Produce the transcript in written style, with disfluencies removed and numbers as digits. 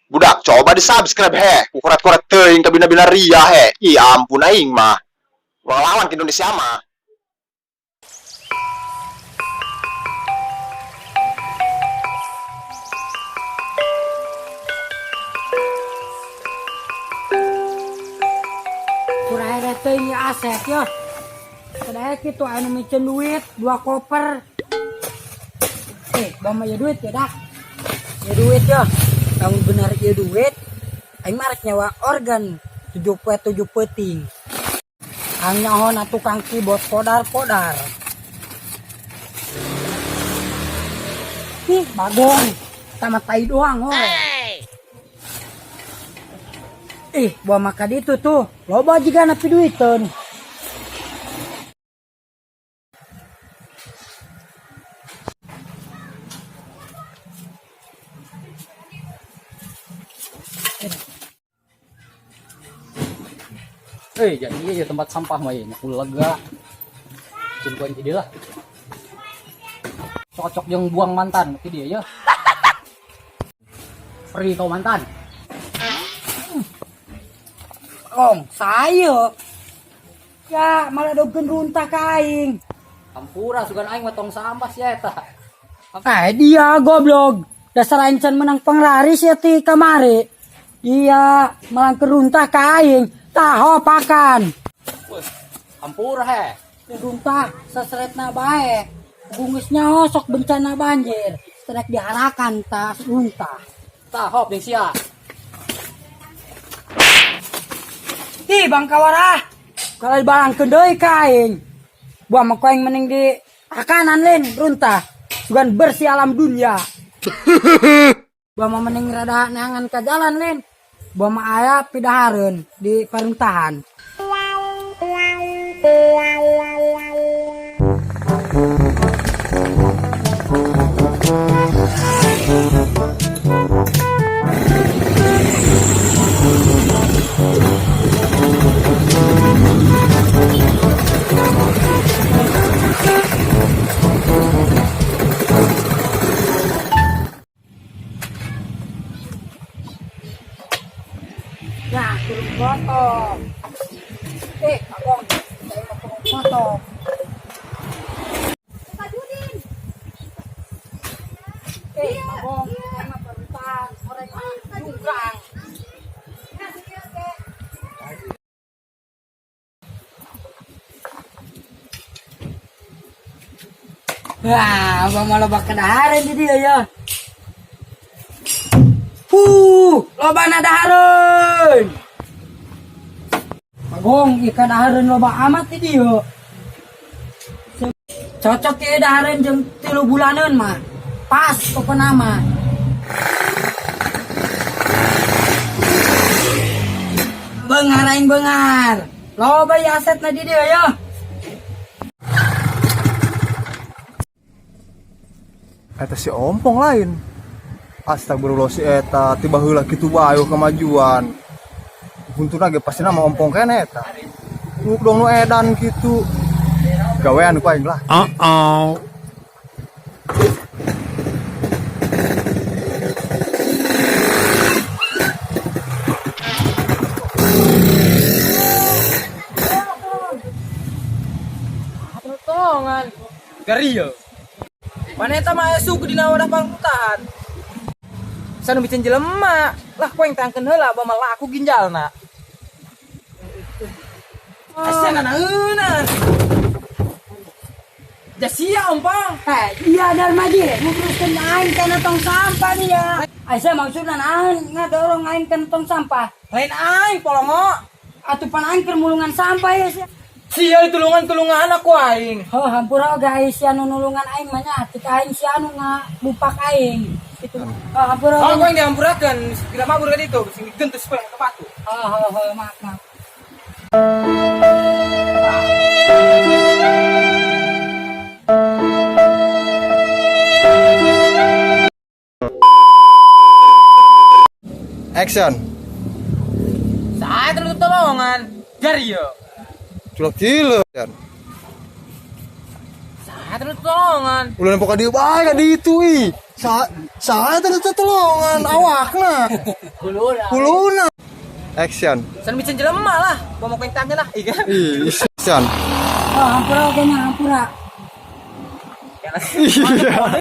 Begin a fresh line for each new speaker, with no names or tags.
Budak, coba di subscribe he. Kukoret-koret teuing kabina-bina ria he. Ih, ampun aing mah. Ulah lawan ke Indonesia mah.
Kurang teuing aset yo. Kadaya kitu anu miceun duit dua koper. Bama ya duit ya dah. Ya duit yo. Lamun bener ya duit, aing mah rek nyewa organ 7 poe 7 peuting. Kang nyahona tukang keyboard podar-podar. Ih, bagong. Sama tai doang, oh. Ih, bawa maka ditu tuh. Loba jiga napi duiteun.
Jadi ya tempat sampah mah ya, nyaku lega. Cin kuan jadi lah. Cocok yang buang mantan, mati dia ya. Free kau mantan.
Om, saya. Ya, malah dogeun runtah ka aing.
Hampura sugan aing mah tong sampah sia eta.
Dia goblok. Dasar aing can menang penglaris ya ti kamari. Dia malah keruntah ka aing. Taho pakan.
Wah, hampura he.
Runtah sesretna bae. Bungusnya oh, sok bencana banjir. Terek diharakan tas runtah.
Taho jeung sia.
Ih, Bang Kawara. Kalau barang deui ka aing. Buah mah aing mending di akanan lin runtah. Sugan bersih alam dunia. Buah mah mending rada neangan ka jalan lin. Buah mah aya pidahareun di paruntahan. Nah, turun foto. Abang, saya mau turun foto. Abang, saya mau peruntahan, orang jungkrang. Wah, abang malah bakal dahareun di dia ya. Huh, loba na dahareun. Bagong ikan dahareun loba amat di dia. Cocok ya dahareun jeung 3 bulaneun mah. Pas pokona mah. Bengar aing bengar. Loba ya asetna di dia ya.
Eta si ompong lain. Astagfirullah si eta tiba heula kitu bae kemajuan. Huntuna ge pasti nama ompong kene eta. Nuk dong nu edan kitu. Gawean ku aing lah.
Uh-oh.
Tongan. Gario. Maneta mah aya suku dina wadah pangkutahan. Sanu bicen jelema. Lah ku yang tangkeun heula bama laku ginjalna. Asa nanaeunan. Jasia ompong.
Iya Darmaji, nguruskeun aing kana tong sampah dia. Aisyah maksudna naon ngadorong aing kana tong sampah?
Lain aing polongo.
Atuh pan aing keur mulungan sampah ya sia.
Sia ditulungan-tulungan aku aing.
Oh, hampura oge aing sia nu nulungan aing mah nya, tik aing sia nu ngabupak aing. Gitu. Oh, hampura.
Oh, aku yang dihampurakeun, tidak mabur ka ditu, sing digentus poe ka batu.
Oh, oh, oh, maaf, maaf.
Action.
Saya terus tolongan. Jari yo.
Culok gila.
Saya terus Sana tolongan.
Ulah nempo ka dieu bae ka ditu ih. Sa saha teh nu tutulungan awakna.
Huluna.
Huluna. Action.
Sana miceun jelema lah. Buah mah ku aing teangkeun lah. Iya.
Ih, action.
Oh, hampura oge nya hampura.
Iya.